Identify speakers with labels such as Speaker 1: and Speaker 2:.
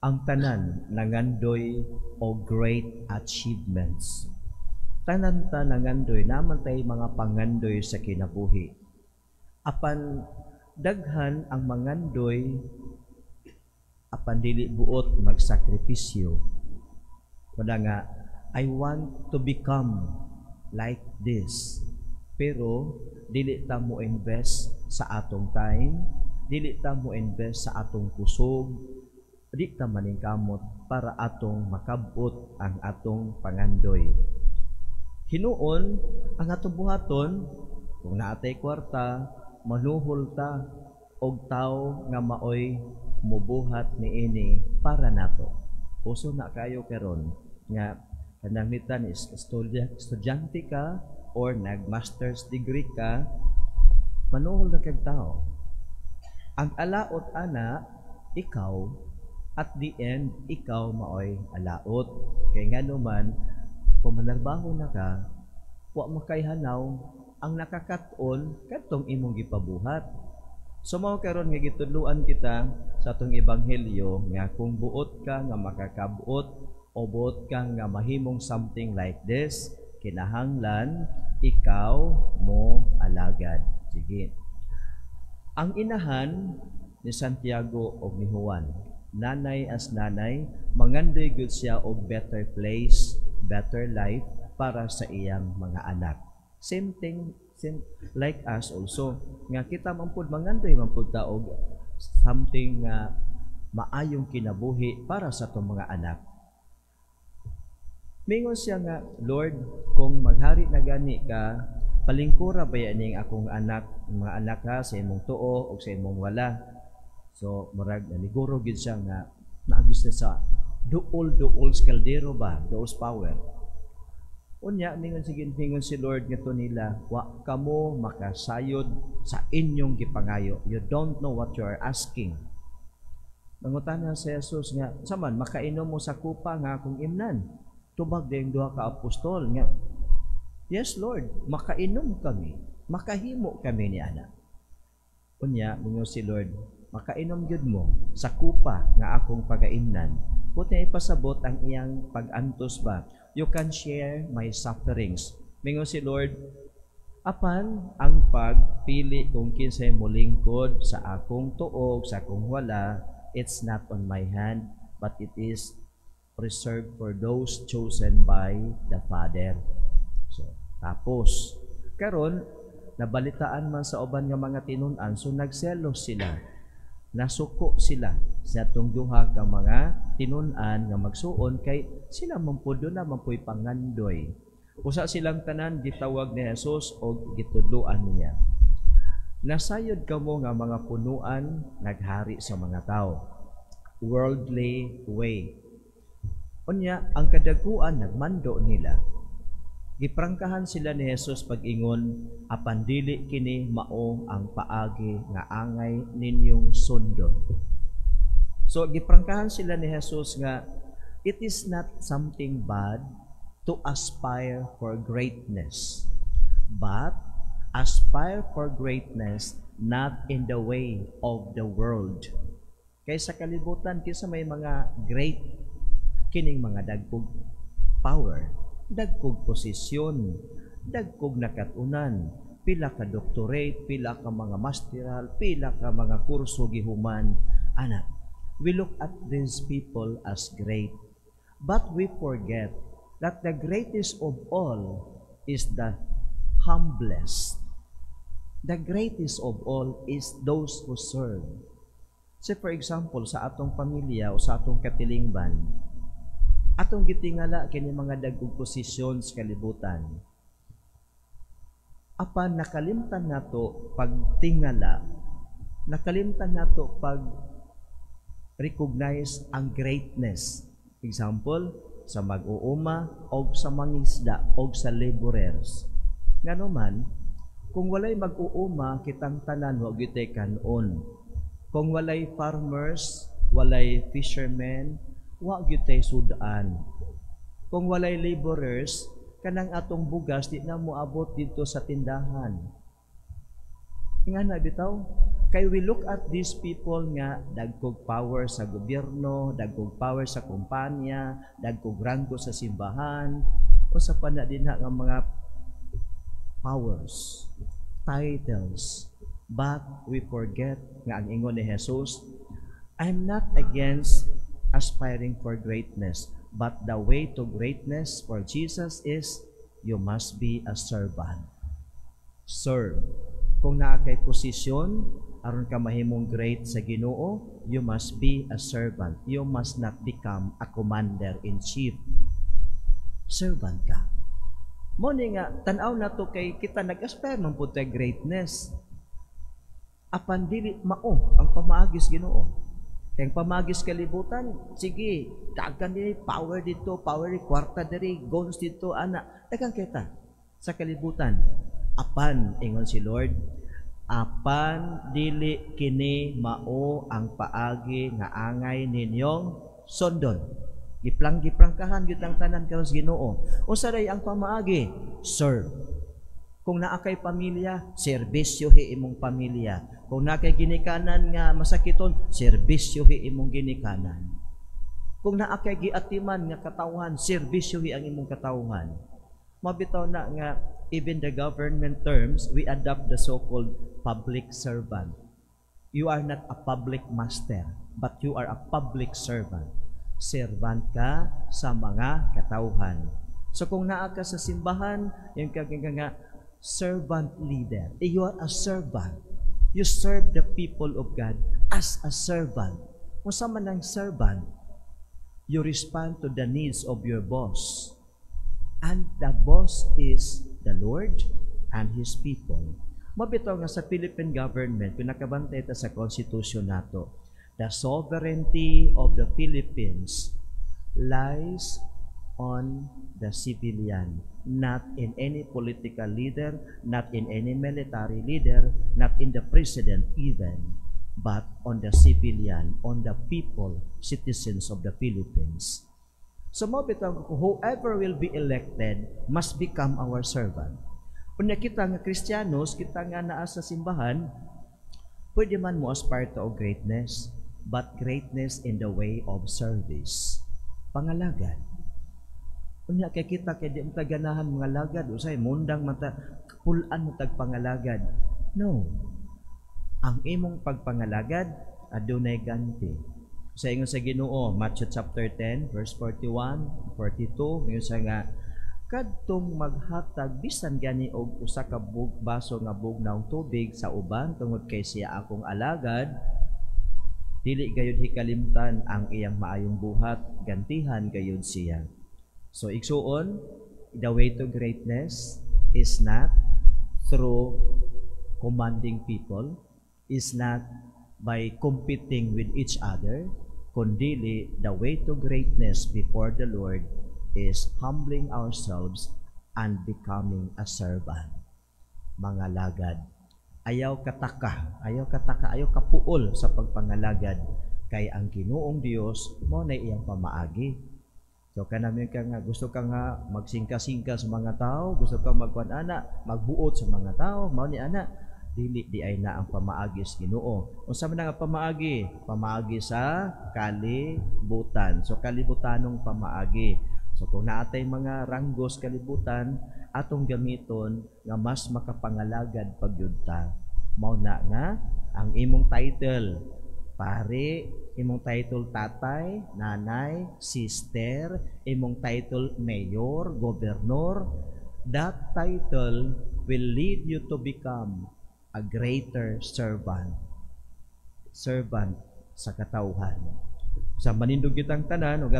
Speaker 1: Ang tanan nangandoy og great achievements. Tanan ta nangandoy, naa man tay mga pangandoy sa kinabuhi. Apan daghan ang mangandoy apan dili buot magsakripisyo. Wala nga, "I want to become like this." Pero dili ta mo invest sa atong time, dili ta mo invest sa atong kusog, di ta maningkamot para atong makabot ang atong pangandoy. Hinuon, ang atong buhaton, kung naa tay kwarta, manuhol ta og tawo nga maoy mubuhat niini para nato. Uso na kayo karon nga kanang mitan is estudyante ka or nag-master's degree ka, manuhol na kag tao. Ang alaot ana, ikaw, at the end, ikaw maoy alaot. Kay ngano man, kung manarbaho na ka, wa mo kay hanaw, ang nakakaton kadtong imong gipabuhat. So mao karon nga gitudloan kita sa atong ebanghelyo nga kung buot ka nga makakabot o buot ka nga mahimong something like this, kinahanglan ikaw mo alagad. Sige. Ang inahan ni Santiago og ni Juan, nanay as nanay, mangandoy gyud siya og better place, better life para sa iyang mga anak. Same thing, same like us also nga kita man pud mangandoy man pud ta og something nga maayong kinabuhi para sa atong mga anak. Mingon siya nga, "Lord, kung maghari na gani ka, palingkura ba ning akong anak, mga anak ha, sa imong tuo o sa imong wala?" So, murag naniguro gid siya nga naagis na sa duol-duol sa kaldero ba, duol power. Unya, mingon si Lord ngadto nila, "Wa kamo makasayod sa inyong gipangayo. You don't know what you are asking." Mangutana si Jesus nga, "Saman, makainom mo sa kupa nga akong imnan?" Tubag din duha ka apostol nga, "Yes Lord, makainom kami, makahimo kami ni ana." Unya, mingon si Lord, "Makainom gyud mo sa kupa nga akong pagaimnan." Buti ipasabot ang iyang pag-antos ba? "You can share my sufferings." Mingon si Lord, "Apan ang pagpili kung kinsay molingkod sa akong tuo, sa akong wala, it's not on my hand, but it is reserved for those chosen by the Father." So, tapos, karon nabalitaan man sa uban nga mga tinun-an, so nagselos sila. Nasuko sila sa atong duha ka mga tinun-an nga magsuon kay sila man pud na man puy pangandoy. Usa silang tanan gitawag ni Jesus og gitudloan niya. "Nasayod kamo nga mga punuan naghari sa mga tao. Worldly way. Unya, ang kadaguan nagmando nila." Giprangkahan sila ni Jesus pag-ingon, "Apan dili kini mao ang paagi nga angay ninyong sundon." So giprangkahan sila ni Jesus nga it is not something bad to aspire for greatness. But aspire for greatness not in the way of the world. Kay sa kalibutan, kinsa may mga great? Kining mga dagkog power, dagkog posisyon, dagkog nakatunan, pila ka doctorate, pila ka mga masteral, pila ka mga kurso gihuman. Ana, we look at these people as great. But we forget that the greatest of all is the humblest. The greatest of all is those who serve. Say, for example, sa atong pamilya o sa atong katilingban, atong gitingala kini mga dagkong posisyon sa kalibutan. Apan nakalimtan nato pagtingala, nakalimtan nato pag recognize ang greatness. Example, sa mag-uuma o sa mangisda o sa laborers. Ngano man, kung walay mag-uuma, kitang tanan wa gyud kanon. Kung walay farmers, walay fishermen, wa gyud tay sudan. Kung walay laborers, kanang atong bugas di na moabot dito sa tindahan. Ingana bitaw, Kay we look at these people nga dagkog power sa gobyerno, dagkog power sa kumpanya, dagkog ranggo sa simbahan, unsa pa na dinha nga mga powers, titles. But we forget nga ang ingon ni Jesus, "I'm not against aspiring for greatness, but the way to greatness for Jesus is you must be a servant." Serve. Kung naa kay posisyon, aron ka mahimong great sa Ginoo, you must be a servant. You must not become a commander in chief. Servant ka. Mao ni nga tan-aw nato kay kita nag-aspire man pud greatness. Apan dili mao ang pamaagi sa Ginoo. Kay ang pamaagi sa kalibutan, sige, daghan diri power dito, power diri, kwarta diri, guns dito, ana, daghan kita sa kalibutan. Apan ingon si Lord, "Apan dili kini mao ang paagi nga angay ninyong sundon." Giplang-giprangkahan gyud ang tanan karon sa Ginoo. Unsa day ang pamaagi? Serve. Kung naa kay pamilya, serbisyohi imong pamilya. Kung naa kay ginikanan nga masakiton, serbisyohi imong ginikanan. Kung naa kay giatiman nga katawhan, serbisyohi ang imong katawhan. Mabitaw na nga even the government terms, we adopt the so-called public servant. You are not a public master, but you are a public servant. Servant ka sa mga katawhan. So kung naa ka sa simbahan, yung ka nga servant leader. You are a servant. You serve the people of God as a servant. Kung unsa man ang servant, you respond to the needs of your boss. And the boss is the Lord and His people. Mabitaw nga sa Philippine government, pinakabantay ta sa konstitusyon nato, the sovereignty of the Philippines lies on the civilian, not in any political leader, not in any military leader, not in the president even, but on the civilian, on the people, citizens of the Philippines. So mao bitaw whoever will be elected must become our servant. Unya kita nga Kristiyanos, kita nga naa sa simbahan, pwede man mo aspire to greatness, but greatness in the way of service. Pangalagad. Unya kay kita kay di mo ta ganahan mangalagad, usay mundang man ta, pulan mo tag pangalagad. No. Ang imong pagpangalagad adunay ganti. Sa ingon sa Ginoo, Matthew chapter 10 verse 41, 42, ingon siya nga kadtong maghatag bisan gani og usa ka bug baso nga bugnaw tubig sa uban tungod kay siya akong alagad, dili gayud hikalimtan ang iyang maayong buhat, gantihan gayud siya. So igsuon, the way to greatness is not through commanding people, is not by competing with each other, kundili the way to greatness before the Lord is humbling ourselves and becoming a servant. Mangalagad. Ayaw kataka, ayaw kataka, ayaw kapuol sa pagpangalagad kay ang Ginoong Dios mao na iyang pamaagi. So kanami ka nga gusto ka nga magsingka-singka sa mga tao, gusto ka magkuan ana, magbuot sa mga tao, mao ni ana dili di ay na ang pamaagi sa Ginoo. Unsa man ang pamaagi? Pamaagi sa kalibutan. So kalibutanong pamaagi. So kung naatay mga ranggos kalibutan, atong gamiton nga mas makapangalagad pagyud ta. Mao na nga ang imong title pare, imong title tatay, nanay, sister, imong title mayor, gobernador, that title will lead you to become a greater servant. Servant sa katawhan. Sa manindog kitang tanan, ug